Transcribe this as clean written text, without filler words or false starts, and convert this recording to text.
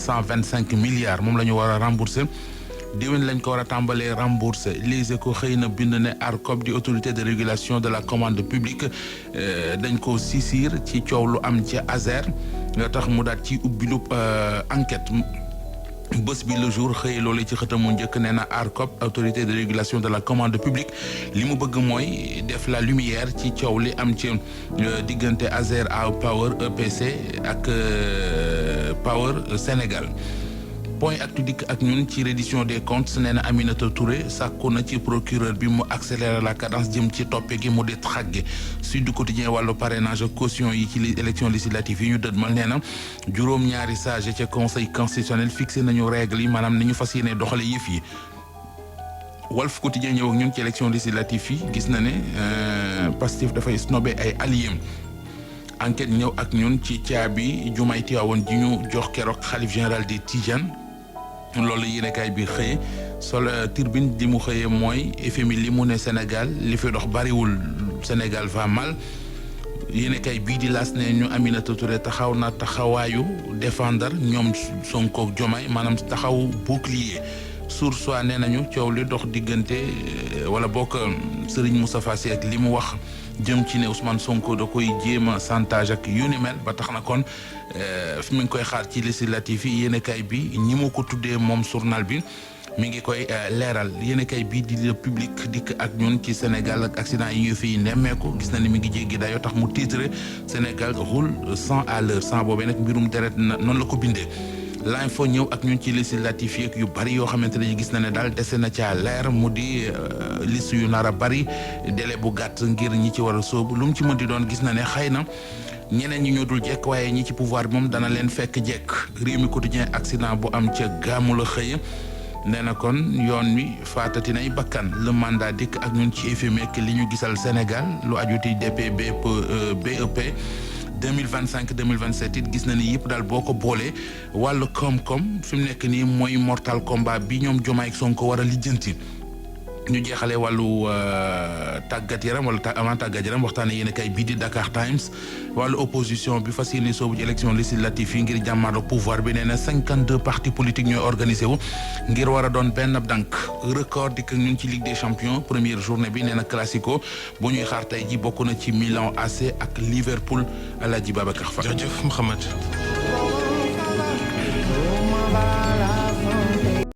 225 milliards moom la ñu war a rembourser déwén lañ ko war a tàmbalee rembourser Les Échos xëy na bind ne ARCOP di autorité de régulation de la commande publique dañ ko saisir ci coow lu am ci Azer nga tax mu daat ci ubbi lu enquête bés bi le jour xëy loolu ci xëtam mu njëkk nee na ARCOP autorité de régulation de la commande publique li mu bëgg mooy def la lumière ci coow li am ci diggante Azer Power EPC ak Power Sénégal. point actu dikk ak ñun ci reddition des comptes nee na Aminata Touré sàkku na ci procureur bi mu accélérer la cadence jëm ci toppe gi mu di xagge Sud Quotidien wàllu parrainage ak caution yi ci élection législative yi ñu dëdmal nee na juróom-ñaari sage ca conseil constitutionnel fixé nañu règle yi maanaam ni ñu fas yéene doxale yëf yi Walf Quotidien ñëw ak ñun ci élection législative yi gis na ne Pastef dafay snobé ay alliés enquête ñëw ak ñun ci caabi jumaay Tiwaawan ji ñu jox keroog xalif général des Tidianes loolu yéenekaay bi xëye sol Tribune di mu xëyee mooy FMI li mu ne Sénégal li fi dox bariwul Sénégal va mal yéenekaay bii di laas ne ñu Aminata Touré taxaw na taxawaayu défendre ñoom Sonko ak Diomaye maanaam taxaw bouclier Source A nee nañu coow li dox diggante wala bokk Serigne Moustapha Sy ak li mu wax jëm ci ne Ousmane Sonko da koy jéem a chantage ak yu ni mel ba tax na kon fi mi ngi koy xaar ci législative yi yéenekaay bi ñi mu ko tuddee moom journal bi mi ngi koy leeral yéenekaay bii di Le Public dikk ak ñun ci Sénégal ak accident yi ñu fiy nemmeeku gis na ni mi ngi jéggi dayoo tax mu titre Sénégal roule 100 à l'heure 100 boobee nag mbirum deret noonu la ko bindee. L'info ñëw ak ñun ci législatif yeeg yu bari yoo xamante ne gis na ne daal dese na ca leer mu di liste yu nar a bari délai bu gàtt ngir ñi ci war a sóobu lu mu ci mën di doon gis na ne xëy na ñeneen ñi ñoo dul jekk waaye ñi ci pouvoir bi moom dana leen fekk jekk réew mi quotidien accident bu am ca gaamu la xëy nee na kon yoon wi faatati nay bakkan le mandat dikk ak ñun ci FMI ak li ñu gisal Sénégal lu ajuti DP BEP 2025 2027 it gis na ni yëpp daal boo ko boolee wàllu koom-koom fi mu nekk nii mooy mortal combat bi ñoom Diomaye ak Sonko war a lijjanti ñu jeexalee wàllu tàggat yaram wala avant tàggat yaram waxtaane yéen kay bii di Dakar Times wàllu opposition bi fas yéene soobu ci élection législative yi ngir jàmmaarloo pouvoir bi nee na 52 partis politiques ñooy organisé wu ngir war a doon benn dank record di ko ñun ci Ligue des champions première journée bi nee na classico bu ñuy xaar tey ji bokk na ci Milan AC ak Liverpool Aladji Babacar Fall. jërëjëf Mouhamed.